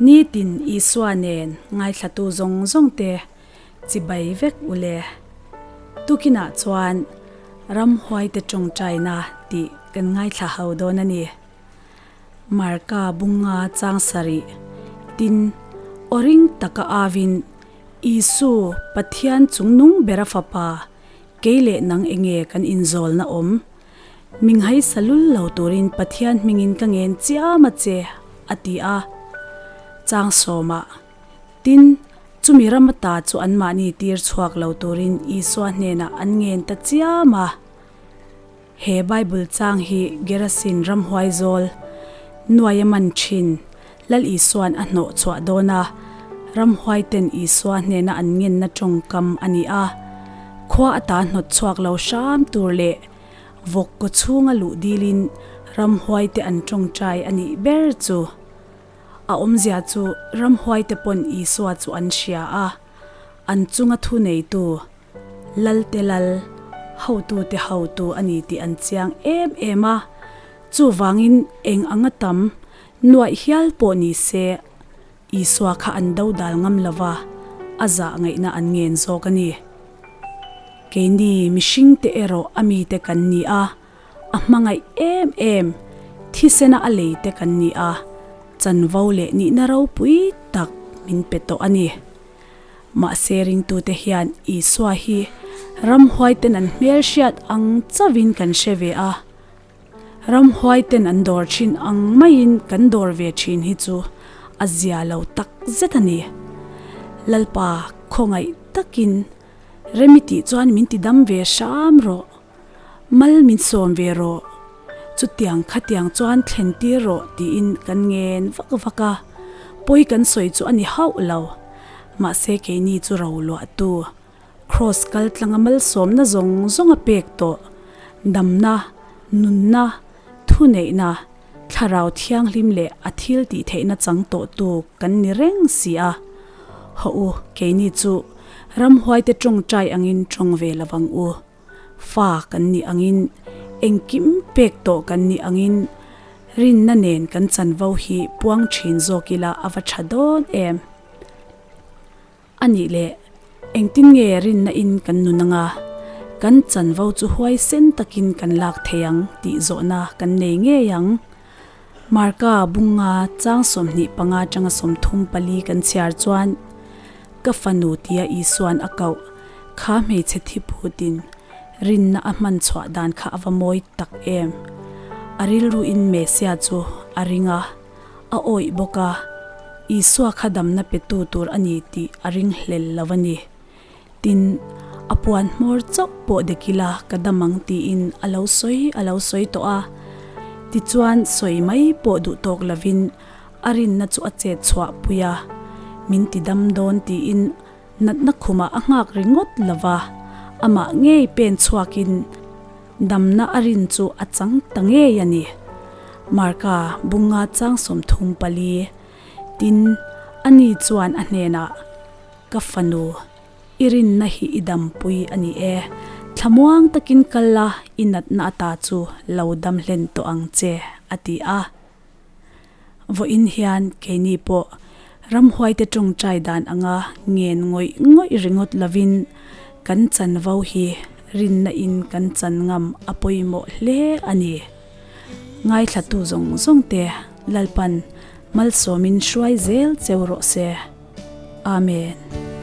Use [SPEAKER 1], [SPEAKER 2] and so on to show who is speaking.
[SPEAKER 1] Nitin Isua nen ngaithlatu zawng zawng te chibai vek u le. Tukinah chuan ramhuaite tawngtaina tih kan ngaithla ho dawn a ni. Marka bunga chang sarih tin aw ring taka avin Isu, Pathian chungnung bera fapa, kei leh nang enge kan inzawlna awm? Minghai sa lul lo turin Pathian hmingin ka ngen chiam a che, a ti a. Chang sawmah, Tin, chumi ram ata chu anmahni tir chhuak lo turin Isua hnenah an ngen ta chiam a. He Bible chang hi Gerasin ramhuai zawl nuaia man thin Lal Isua'n a hnawh chhuah dawn a, ramhuaiten Isua hnena an ngenna tawngkam a ni a. Khua ata hnawt chhuak lo hram tur leh vawk kaw chhunga luh dilin ramhuaite an tawngtai a nih ber chu. A awmzia chu ramhuaite pawn Isua chu an hria a, an chunga thu neitu Lalte lal, hotute hotu a ni tih an chiang em em a, chuvangin eng anga tam nuaih hial pawh ni se Isua kha an do dal ngam lo va, a zah ngaihna an ngen zawk a ni. Keini mihringte erawh a mite kan ni a, a hmangaih em em, thisena a leite kan ni a, chanvo leh nihna ropui tak min pe tawh a ni. Mahse ringtute hian Isua hi ramhuaiten an hmelhriat ang chauhin kan hre ve a, ramhuaiten an dawr thin ang maiin kan dawr ve thin hi chu a zia lo tak zet a ni. Lalpa khawngaih takin remi tih chuan min ti dam ve hram rawh. Mal min sawm ve rawh, chutiang khatiang chuan thlen tir rawh tiin kan ngen vak vak a, pawi kan sawi chu a ni hauh lo. Mahse keini chu ro luahtu, Kraws kal tlanga malsawmna zawng zawng a pek tawh, damna, nunna, thuneihna, thlarau thianghlim leh a thil tih theihna chang tawhtu kan ni reng si a. Hawh u, keini chu ramhuaite tawngtai angin tawng ve lovang u. Fa kan nih angin, engkim pek tawh kan nih angin rinna nen kan chanvo hi puang thin zawk ila a va tha dawn em? A nih leh, engtin nge rinna in kan nun anga kan chanvo chu huaisen takin kan lak thei ang tih zawhna kan nei ngei ang. Marka bunga chang 25 atanga 34 kan chhiar chuan, Ka fanu tia Isua'n a koh kha hmeichhe thi phutin rinna a hman chhuah dan kha a va mawi tak em! A rilruin Mesia chu a ring a, a awih bawk a, Isua kha damna petu tur a ni tih a ring hlel lo a ni. Tin, a puan hmawr chauh pawh dek ila ka dam ang tiin a lo sawi a lo sawi tawh a. Tichuan sawi mai pawh duh tawk lovin a rinna chu a chet chhuah pui a, min ti dam dawn tiin natna khumah a nghak ringawt lo va, amah ngei pen chhuakin damna a rin chu a chang ta ngei a ni. Marka bunga chang 34 Tin, ani chuan a hnenah, Ka fanu, i rinna hi i dampui a ni e. Thlamuang takin kal la, i natna ata chu lo dam hlen tawh ang che, a ti a. Vawiin hian keini pawh ramhuaite tawngtai dan anga ngen ngawih ngawih ringawt lovin kan chanvo hi rinna in kan chan ngam a pawimawh hle a ni. Ngaithlatu zawng zawng te Lalpan malsawmin hruai zel cheu rawh se. Amen.